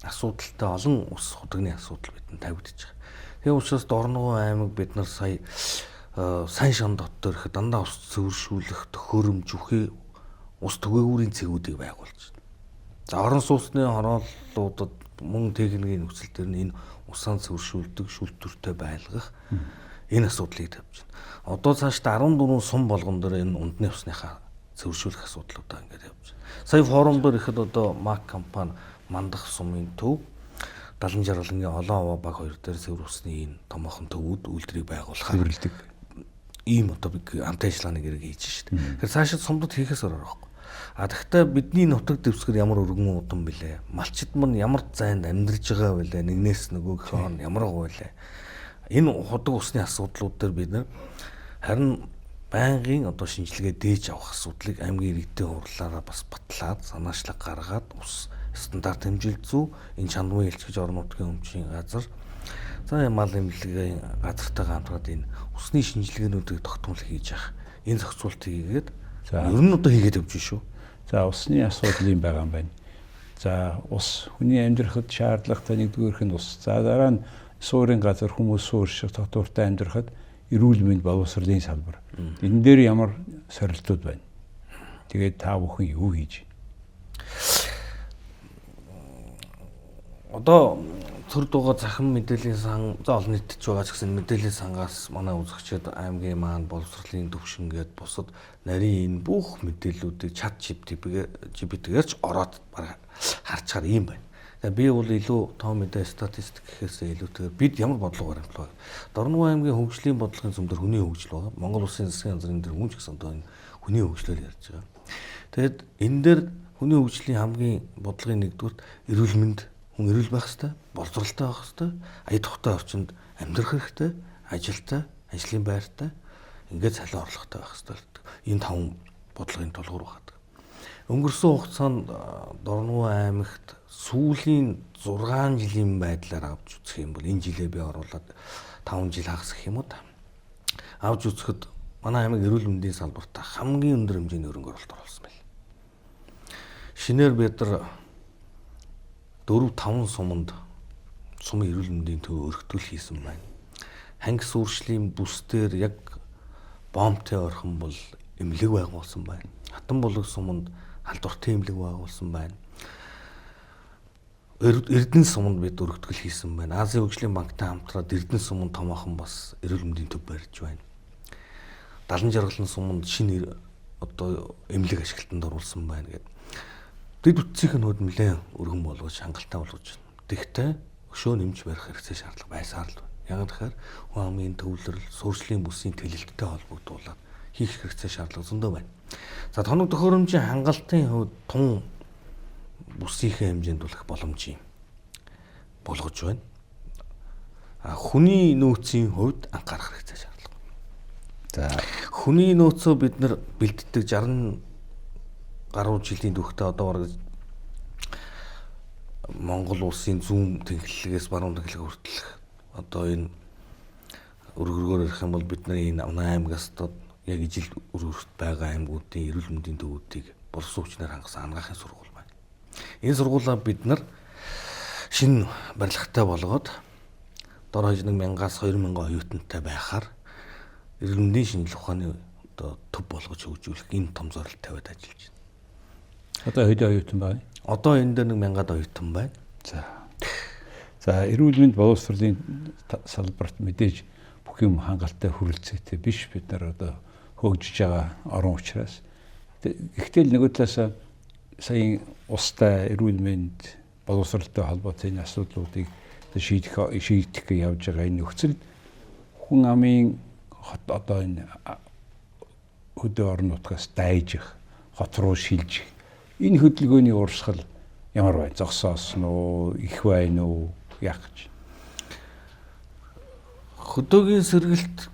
асуудалтай олон ус худагны асуудал бидэнд тавигдчих. Тэгээ учраас Дорногов аймаг бид нар сая сайн шан дотор ихэд дандаа ус цэвэршүүлэх төхөөрөмж үхээ ус түгээгүүрийн цэгүүдийг байгуулж байна. За орон сууцны хорооллуудад мөн техникийн нөхцөл дээр нь энэ усаан цэвэршүүлдэг шүүлтүүртэй байлгах энэ асуудлыг тавьж байна. Одоо цаашдаа 14 сум болгон дээр энэ ундны усныхаа цэвэршүүлэх асуудлуудаа ингээд явж байна. Сая форум дээр ихэд одоо Мак компани Мандах сумын төв, Далан жаргалангийн олон овоо баг хоёр дээр цэвэр усны энэ томоохон төвүүд үйлдвэрийг байгуулахаар Цэвэрлдэг. Ийм одоо хамтын ажиллагааны гэрээг хийж шít. Тэгэхээр цаашид сумдад хийхээс өөр орохгүй. А тэгвэл бидний нутаг дэвсгэр ямар өргөн удам бilé? Малчид мань ямар зайд амьдарч байгаа вэ? Нэгнээс нөгөөх хоон ямар гоо вэ? Энэ худаг усны асуудлууд дээр бид нар харин байнгын одоо шинжилгээ дээж авах асуудлыг аймгийн иргэдийн хурлаараа бас батлаад санаачлаг гаргаад ус стандарт хэмжилт зүй энэ чандмын элчгэж орон нутгийн өмчийн газар за мал эмнэлгийн газартайгаа хамтраад энэ усны шинжилгээнүүдийг тогтмол хийж явах энэ зохицуултыг хийгээд ер нь одоо хийгээд явж шүү. За усны асуудал юм байгаа юм байна. За ус хүний амьдрахад шаардлагатай нэгдүгээрх нь ус. За дараа нь суурин газар хүмүүс суурших тогтвортой амьдрахад эрүүл мэнд боловсролын салбар. Энэ дээр ямар сорилтууд байна? Тэгээд та бүхэн юу хийж? Одоо төр дугаа захин мэдээллийн сан за олон нийтэд ч байгаа ч гэсэн мэдээллийн сангаас манай үзэгчид аймгийн маань боловсролын төвшин гээд бусад нарийн энэ бүх мэдээллүүдийг чат GPT-гээр ч ороод баг харчаар юм байна. Тэгээ би бол илүү тоо мэдээ статистик гэхээсээ илүүтэйгээр бид ямар бодлого баримтлаа. Дорногов аймгийн хөгжлийн бодлогын зам дээр хүний хөгжил байгаа. Монгол Улсын засгийн газрын дээр хүн ч гэсэн одоо энэ хүний хөгжлөөр ярьж байгаа. Тэгэд энэ дээр хүний хөгжлийн хамгийн бодлогын нэгдүгürt эрүүл мэнд хүн эрүүл байх ёстой, боловсролтой байх ёстой, ая тухтай орчинд амьдрах хэрэгтэй, ажилтай, ажлын байртай, ингээд цалин орлоготой байх ёстой гэдэг. Энэ таван бодлогын тулгуур байна. Өнгөрсөн хугацаанд Дорногов аймагт сүүлийн 6 жилийн байдлаар авч үзэх юм бол энэ жилээ би оруулаад 5 жил хагас гэх юм уу та. Авч үзэхэд манай аймаг эрүүл мэндийн салбарт хамгийн өндөр хэмжээний хөрөнгө оруулалт оруулсан байл. Шинээр бид нар 4-5 суманд сумын эрүүл мэндийн төв өргөтгөл хийсэн байна. Ханги сүршлийн бүс дээр яг бомбтой орхон бол эмнэлэг байгуулсан байна. Хатан булаг суманд халдвартай эмнэлэг байгуулсан байна. Эрдэнэ суманд бид өргөтгөл хийсэн байна. Азийн хөгжлийн банктай хамтраад Эрдэнэ суманд томоохон бас эрүүл мэндийн төв барьж байна. Далан жаргалан суманд шинэ одоо эмнэлэг ашиглалтанд оруулсан байна гэдэг. Дэд бүтцийнх нь хувьд нэлээд өргөн болгож хангалттай болгож байна. Тэгтээ өшөө нэмж барих хэрэгцээ шаардлага байсаар л байна. Яг тэгэхээр хүн амын төвлөрөл, суурьшлийн бүсийн тэлэлттэй холбогдуулаад хийх хэрэгцээ шаардлага зөндөө байна. За тоног төхөөрөмжийн хангалтын хувьд тун бүсийнхээ хэмжээнд болох боломж юм болгож байна. А хүний нөөцийн хувьд анхаарах хэрэгцээ шаардлага. За хүний нөөцөө бид нар бэлддэг 60 гаруй жилийн түүхтэй одоо бараг Монгол улсын зүүн тэнхлэгээс баруун тэнхлэг хүртэл одоо энэ өргөргөөр ярих юм бол бид нар энэ аймагаас одоо яг ижил өргөрт байгаа аймагуудын эрүүл мэндийн төвүүдийг боловсон хүчнээр хангасан ангаахын сургууль байна. Энэ сургуулаа бид нар шинэ барилгатай болгоод дор хаяж 1000-аас 2000 оюутантай байхаар эрүүл мэндийн шинжилгээ ухааны одоо төв болгож хөгжүүлэх энэ том зорилт тавиад ажиллаж байна. Одоо хэд оюутан байна? Одоо энэ дээр 1000-ад оюутан байна. За эрүүл мэнд боловсролын салбарт мэдээж бүх юм хангалттай хүрэлцээтэй биш, бид нар одоо хөгжиж байгаа орон учраас. Гэхдээ л нөгөө талаас сая устай эрүүл мэнд боловсролтой холбоотой энэ асуудлуудыг шийдэх гэж явж байгаа энэ нөхцөлд хүн амын хот одоо энэ хөдөө орон нутгаас дайжих, хот руу шилжих энэ хөдөлгөөний урсгал ямар байна? Зогсоосон уу? Их байна уу? Яах гэж? Хөдөөгийн сэргэлт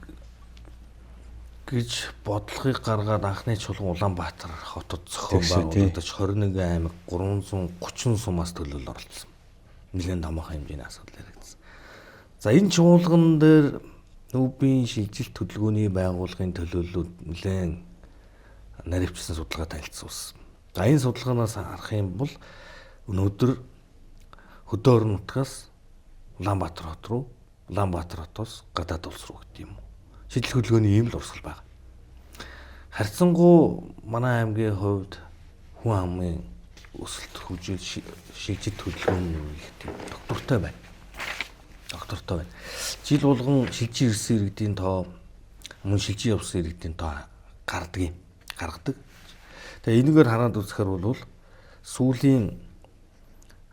гэж бодлогыг гаргаад анхны чуулган Улаанбаатар хотод зохион байгуулагдаж 21 аймаг 330 сумаас төлөөлөл оролцсон. Нэлээд томоохон хэмжээний асуудал яригдсан. За энэ чуулган дээр нүүбийн шилжилт хөдөлгөөний байгууллагын төлөөллүүд нэлээд наривчсан судалгаа танилцуулсан. За энэ судалгаанаас харах юм бол өнөөдөр хөдөө орон нутгаас Улаанбаатар хот руу, Улаанбаатар хотоос гадаад улс руу гэдэг юм уу. Шийдэл хөдөлгөөний ийм л урсгал байна. Харьцангуй манай аймгийн хувьд хүн амын өсөлт хөгжил шилжилт хөдөлгөөн их тийм доктортой байна. Доктортой байна. Жил болгон шилжиж ирсэн иргэдийн тоо мөн шилжиж явсан иргэдийн тоо гардаг. Тэгээ энэгээр хараад үзэхээр бол сүүлийн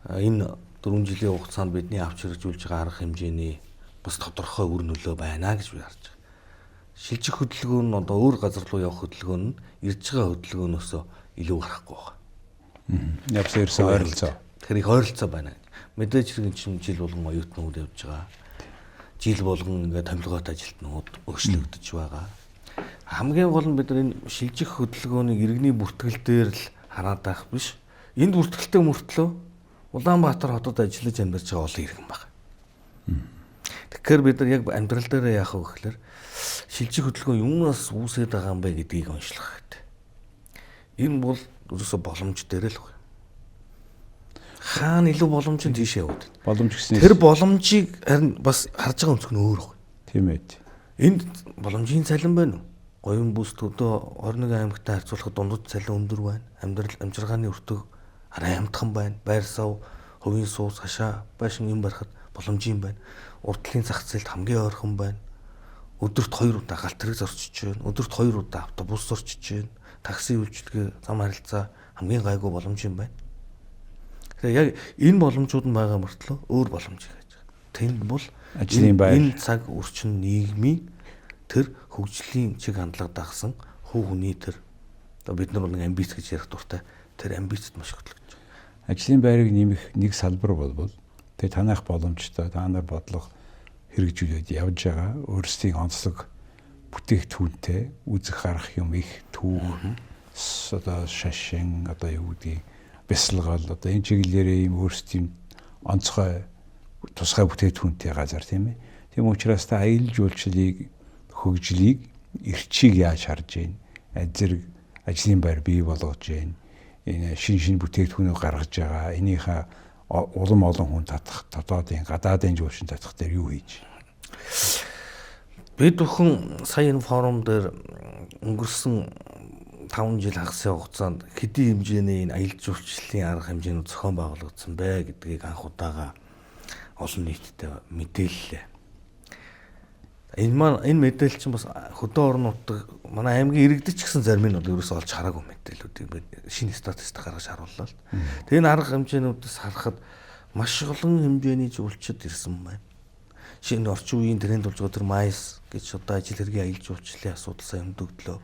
энэ 4 жилийн хугацаанд бидний авч хэрэгжүүлж байгаа арга хэмжээний бас тодорхой үр нөлөө байна гэж би харж байгаа. Шилжих хөдөлгөөн нь одоо өөр газар руу явах хөдөлгөөн нь ирж байгаа хөдөлгөөнөөс илүү гарахгүй байгаа. Явсан ирсэн ойролцоо. Тэгэхээр их ойролцоо байна. Мэдээж хэрэг чинь жил болгон оюутнууд явж байгаа. Жил болгон ингээд томилгоот ажилтнууд өөрчлөгдөж байгаа. Хамгийн гол нь бид нар энэ шилжих хөдөлгөөнийг иргэний бүртгэл дээр л хараад байх биш. Энд бүртгэлтэй мөртлөө Улаанбаатар хотод ажиллаж амьдарч байгаа олон иргэн байна. Тэгэхээр бид нар яг амьдрал дээрээ яах вэ гэхээр шилжих хөдөлгөөн юунаас үүсээд байгаа юм бэ гэдгийг онцлох хэрэгтэй. Энэ бол ерөөсө боломж дээр л байна. Хаана илүү боломж нь тийшээ яваад байна. Боломж гэснээс тэр боломжийг харин бас харж байгаа өнцөг нь өөр байна. Тийм ээ. Энд боломжийн цалин байна уу? Гоён бүс төдөө 21 аймагтай харьцуулахад дундад цалин өндөр байна. Амьдрал амжиргааны өртөг арай амтхан байна. Байр сав, хувийн сууц, хашаа, байшин юм барихад боломжийн байна. Урдлын зах зээлд хамгийн ойрхон байна. Өдөрт 2 удаа галт тэрэг зорчиж байна. Өдөрт 2 удаа автобус зорчиж байна. Такси үйлчилгээ, зам харилцаа хамгийн гайгүй боломжийн байна. Тэгэхээр яг энэ боломжууд нь байгаа мөртлөө өөр боломж хийж байгаа. Тэнд бол ажлын байр энэ цаг өрчин нийгмийн тэр хөгжлийн чиг хандлага дагсан хувь хүний тэр одоо бид нар бол нэг амбиц гэж ярих дуртай тэр амбицд маш их хөтлөгдөж байгаа. Ажлын байрыг нэмэх нэг салбар болбол тэгээ танайх боломжтой та нар бодлого хэрэгжүүлээд явж байгаа өөрсдийн онцлог бүтээгдэхүүнтэй үзэх харах юм их түүх одоо шашин одоо юу гэдгийг бясалгал одоо энэ чиглэлээрээ ийм өөрсдийн онцгой тусгай бүтээгдэхүүнтэй газар тийм ээ. Тийм учраас та аялал жуулчлалыг хөгжлийг эрчийг яаж харж байна? Зэрэг ажлын байр бий болгож байна. Энэ шин бүтээгдэхүүнүүд гаргаж байгаа. Энийхээ улам олон хүн татах, дотоодын гадаадын жуулчин татах дээр юу хийж? Бид бүхэн сая энэ форум дээр өнгөрсөн 5 жил хагасын хугацаанд хэдийн хэмжээний энэ аялал жуулчлалын арга хэмжээнүүд зохион байгуулагдсан бэ гэдгийг анх удаага олон нийтэд мэдээллээ. Энэ маань энэ мэдээлэл чинь бас хөдөө орон нутаг манай аймгийн иргэдэж гэсэн зарим нь бол ерөөсөө олж хараагүй мэдээллүүдийг бид шинэ статистик гаргаж харууллаа л. Тэгээ энэ арга хэмжээнүүдээс харахад маш олон хэмжээний жуулчид ирсэн байна. Шинэ орчин үеийн тренд болж байгаа тэр майс гэж одоо ажил хэргийн аялал жуулчлалын асуудал сайн хөндөгдлөө.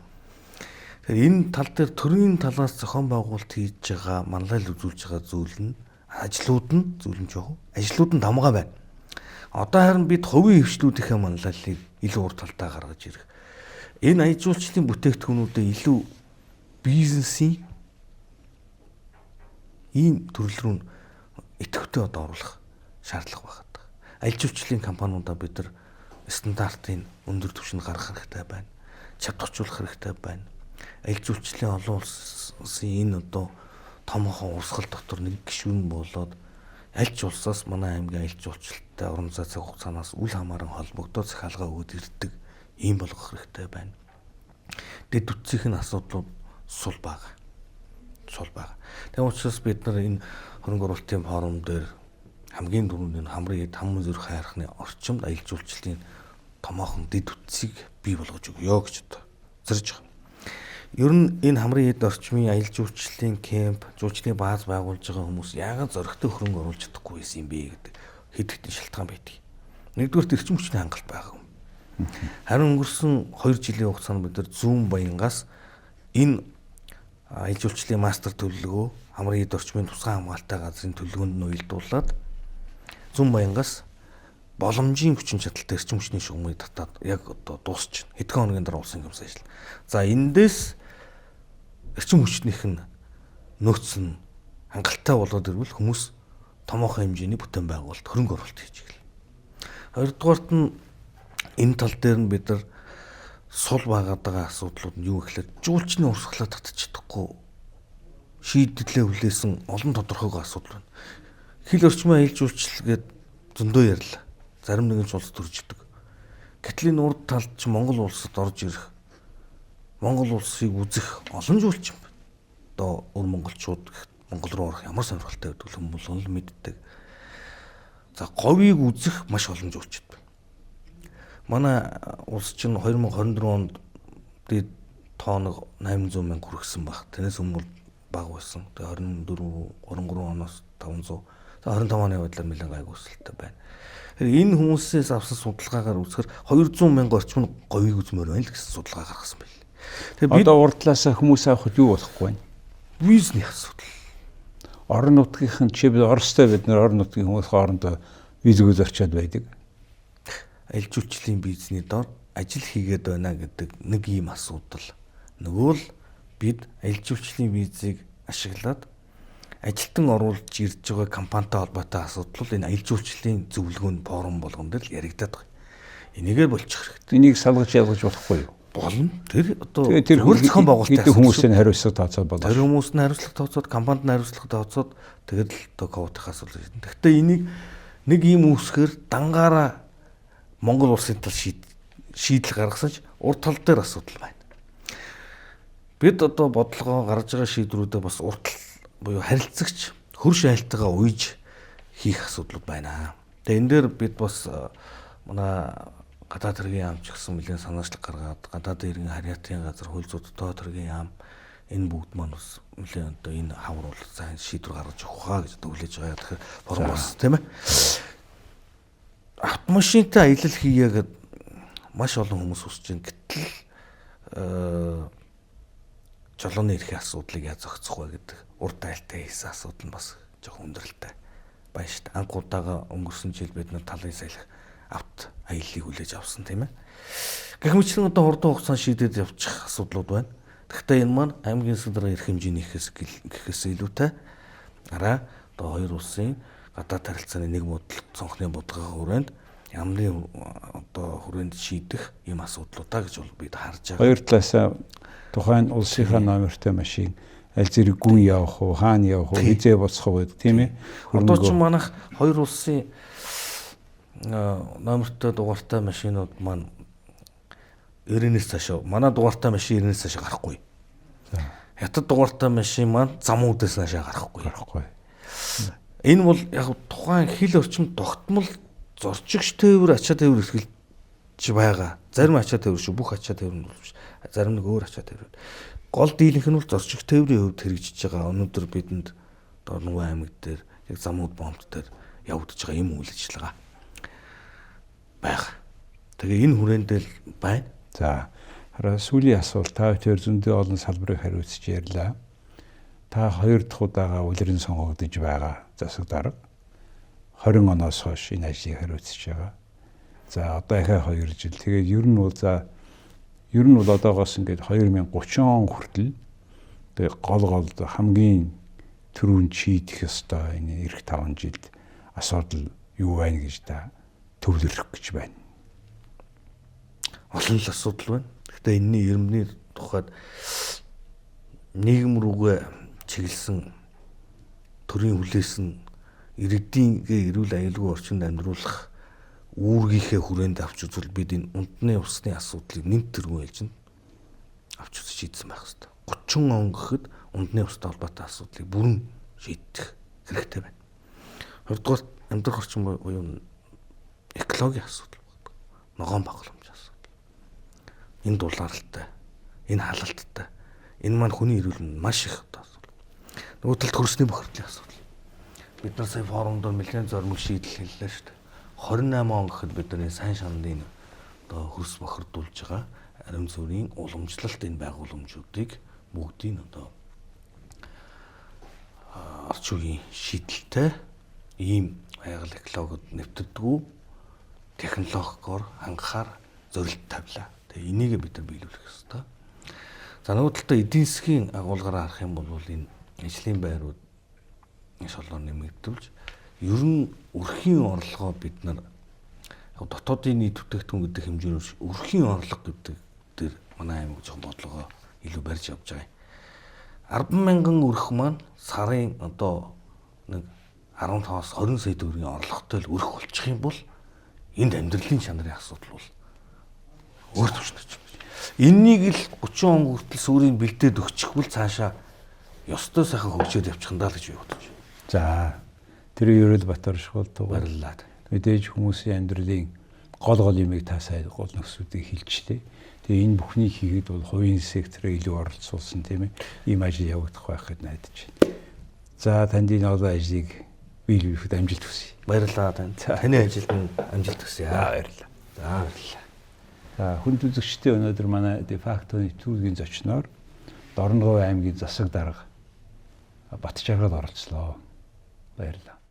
Тэгэхээр энэ тал дээр төрийн талаас зохион байгуулалт хийж байгаа, манлайл үзүүлж байгаа зүйл нь ажлууд нь зүйл нь жоох. Ажлууд нь давмгай байна. Одоо харин бид хувийн хвшлүүдийнхээ манлайллыг илүү ур талдаа гаргаж ирэх. Энэ аялал жуулчлалын бүтээгдэхүүнүүдэд илүү бизнесийн ийм төрөл рүү идэвхтэй одоо оруулах шаардлага байна. Аялал жуулчлалын компаниудаа бид нар стандартын өндөр түвшинд гаргах хэрэгтэй байна. Чадварчуулах хэрэгтэй байна. Аялал жуулчлалын олон улсын энэ одоо томоохон урсгал дотор нэг гишүүн болоод аль ч улсаас манай аймгийн аялал жуулчлалтай орон зай цаг хугацаанаас үл хамааран холбогдоод захиалга өгөөд ирдэг ийм болгох хэрэгтэй байна. Дэд үтсийнх нь асуудлууд сул байгаа. Сул байгаа. Тийм учраас бид нар энэ хөрөнгө оруулалтын форум дээр хамгийн түрүүнд энэ хамрын эд хам зүрх хайрхны орчимд аялал жуулчлалын томоохон дэд үтсийг бий болгож өгье гэж одоо зорж байгаа. Ер нь энэ хамрын эд орчмын аялал жуулчлалын кемп, жуулчдын бааз байгуулж байгаа хүмүүс яагаад зоригтой хөрөнгө оруулж чадахгүй байсан юм бэ гэдэг хэд хэдэн шалтгаан байдаг. Нэгдүгээрт эрчим хүчний хангалт байгаагүй. Харин өнгөрсөн 2 жилийн хугацаанд бид нар Zoom баянгаас энэ аялал жуулчлалын мастер төлөвлөгөө, хамрын эд орчмын тусгай хамгаалалттай газрын төлөвлөгөөнд нь уялдуулаад Zoom баянгаас боломжийн хүчин чадалтай эрчим хүчний шугамыг татаад яг одоо дуусч байна. Хэдхэн хоногийн дараа улсын комисс ажил. За эндээс эрчим хүчнийх нь нөөц нь хангалттай болоод ирвэл хүмүүс томоохон хэмжээний бүтээн байгуулалт, хөрөнгө оруулалт хийж эхэлнэ. Хоёрдугаарт нь энэ тал дээр нь бид нар сул байгаад байгаа асуудлууд нь юу гэхээр жуулчны урсгалаа татчих чадахгүй шийдлээ хүлээсэн олон тодорхойгүй асуудал байна. Хил орчмын аялал жуулчлал гээд зөндөө ярьлаа. Зарим нэгэн ч улс төрждөг. Гэтэл энэ урд талд ч Монгол улсад орж ирэх, Монгол улсыг үзэх олон жуулчин байна. Одоо өр монголчууд Монгол руу орох ямар сонирхолтой байдаг хүмүүс л мэддэг. За говийг үзэх маш олон жуулчид байна. Манай улс чинь 2024 онд Тоо нэг 800 мянга хүргэсэн баг. Тэрнээс өмнө бага байсан. Тэгээ 24 23 оноос 500. Тэгээ 25 оны байдлаар нэлээд гайгүй өсөлттэй байна. Тэгэхээр энэ хүмүүсээс авсан судалгаагаар үзэхээр 200 мянга орчим нь говийг үзмээр байна л гэсэн судалгаа гаргасан байл. Тэгэхээр бид одоо урд талаасаа хүмүүс авахд юу болохгүй вэ? Визний асуудал. Орон нутгийнхан жишээ Оростой бид нар орон нутгийн хүмүүс хоорондоо визгүй зорчоод байдаг. Аль жүлчлийн бизнесний дор ажил хийгээд байна гэдэг нэг ийм асуудал. Нөгөө л бид аль жүлчлийн визийг ашиглаад ажилтан оруулж ирж байгаа компанитай холбоотой асуудал бол энэ аялал жуулчлалын зөвлөгөөний форум болгон дээр л яригадаад байгаа. Энийгээр болчих хэрэгтэй. Энийг салгаж ялгаж болохгүй юу? Болно. Тэр одоо тэр зохион байгуулалтын асуудал. Хүмүүсийн хариуцлага тооцоод болно. Тэр хүмүүс нь хариуцлага тооцоод, компанид нь хариуцлага тооцоод тэгээд л одоо квотын асуудал шийдэн. Гэхдээ энийг нэг ийм үүсгэр дангаараа Монгол улсын тал шийдэл гаргасан ч урд тал дээр асуудал байна. Бид одоо бодлогоо гаргаж байгаа шийдвэрүүдээ бас урд тал буюу харилцагч хөрш айлтайгаа уйж хийх асуудлууд байна. Тэгээ энэ дээр бид бас манай гадаад хэргийн яам ч гэсэн нэлээд санаачлаг гаргаад гадаад хэргийн харьяатын газар, хууль зүйн дотоод хэргийн яам энэ бүгд маань бас нэлээд одоо энэ хавар бол сайн шийдвэр гаргаж өгөх хаа гэж хүлээж байгаа. Тэгэхээр форум бас тийм ээ. Автомашинтай аялал хийе гэд маш олон хүмүүс хүсэж байна. Гэтэл жолооны эрхийн асуудлыг яаж зохицох вэ гэдэг урт айлтай хийсэн асуудал нь бас жоохон хүндрэлтэй байна шүү дээ. Анх удаага өнгөрсөн жил бид нар талын саялах авт аяллыг хүлээж авсан тийм ээ. Гэх мэтлэн одоо хурдан хугацаанд шийдээд явчих асуудлууд байна. Гэхдээ энэ маань аймгийн засаг даргын эрх хэмжээний гэхээс илүүтэй араа одоо хоёр улсын гадаад харилцааны нэг модал цонхны бодлогын хүрээнд ямны одоо хүрээнд шийдэх ийм асуудлуудаа гэж бол бид харж байгаа. Хоёр талаас тухайн улсынхаа номертой машин аль зэрэг гүн явах уу, хаана явах уу, хизээ буцах уу гэдэг тийм ээ. Одоо ч манайх хоёр улсын номертой дугаартай машинууд маань 90-ээс цаашаа манай дугаартай машин 90-ээс цаашаа гарахгүй. Хятад дугаартай машин маань зам үүдээс наашаа гарахгүй. Энэ бол яг тухайн хил орчим тогтмол зорчигч тээвэр ачаа тээвэр эрхэлж байгаа. Зарим ачаа тээвэр шүү, бүх ачаа тээвэр нь биш. Зарим нэг өөр ачаа тээвэр. Гол дийлэнх нь бол зорчигч тээврийн хувьд хэрэгжиж байгаа. Өнөөдөр бидэнд Дорногов аймаг дээр яг замууд бомбт дээр явагдаж байгаа юм үйл ажиллагаа байгаа. Тэгээ энэ хүрээндээ л байна. За хараа сүүлийн асуулт та хоёр зөндөө олон салбарыг хариуцж ярьлаа. Та хоёр дахь удаага улиран сонгогдож байгаа засаг дарга. 20 оноос хойш энэ ажлыг хариуцж байгаа. За одоо ахаа 2 жил. Тэгээд ер нь бол за ер нь бол одоогоос ингээд 2030 он хүртэл тэгээ гол гол хамгийн түрүүнд шийдэх ёстой энэ эх 5 жилд асуудал юу байна гэж та төвлөрөх гэж байна. Олон л асуудал байна. Гэхдээ энэний ирмний тухайд нийгэм рүүгээ чиглэсэн төрийн хүлээс нь иргэдийнхээ эрүүл аюулгүй орчинд амьдруулах үүргийнхээ хүрээнд авч үзвэл бид энэ унтны усны асуудлыг нэмт тэргүүн хэлж авч үзэж шийдсэн байх хэрэгтэй. 30 он гэхэд унтны устай холбоотой асуудлыг бүрэн шийдэх хэрэгтэй байна. Хоёрдугаар амьдрах орчин буюу экологийн асуудал байна. Ногоон багламж асуудал. Энэ дулаалтай, энэ халалттай, энэ маань хүний эрүүл мэнд маш их асуудал. Нөгөө талд хөрсний бохирдлын асуудал. Бид нар сая форумд нэлээд зоримог шийдэл хэллээ шүү дээ. 28 он гэхэд бид нар сайн шанлын одоо хөрс бохирдуулж байгаа ариун сүрийн уламжлалт энэ байгууламжуудыг бүгдийг одоо орчин үеийн шийдэлтэй ийм байгаль экологид нэвтэрдэггүй технологиор хангахаар зорилт тавилаа. Тэгээ энийг бид нар биелүүлэх ёстой. За нөгөө талдаа эдийн засгийн агуулгаараа харах юм бол энэ ажлын байрууд маш олон нэмэгдүүлж ер нь өрхийн орлогоо бид нар дотоодын нийт бүтээгдэхүүн гэдэг хэмжээгээр өрхийн орлого гэдэг дээр манай аймаг жоохон бодлогоо илүү барьж явж байгаа юм. 10 мянган өрх маань сарын одоо нэг 15-аас 20 сая төгрөгийн орлоготой л өрх болчих юм бол энд амьдралын чанарын асуудал бол өөр түвшинд очиж байна. Эннийг л 30 он хүртэл сүрийг бэлдээд өгчихвөл цаашаа ёстой сайхан хөгжөөд явчих нь даа л гэж би бодож байна. За тэр Ерөөл Батаршгуул тугаар баярлалаа. Мэдээж хүмүүсийн амьдралын гол гол юмыг та сайн гол нөхцүүдийг хэлчихлээ. Тэгээ энэ бүхнийг хийхэд бол хувийн секторыг илүү оролцуулсан, тийм ээ, ийм ажил явагдах байх гэж найдаж байна. За, танд энэ олон ажлыг биелүүлэхэд амжилт хүсье. Баярлалаа танд. Таны ажилд нь амжилт хүсье. Баярлалаа. За, баярлалаа. За, хүндэт үзэгчдээ, өнөөдөр манай Дефакто нэвтрүүлгийн зочноор Дорноговь аймгийн засаг дарга Батжаргал оролцлоо. Баярлалаа.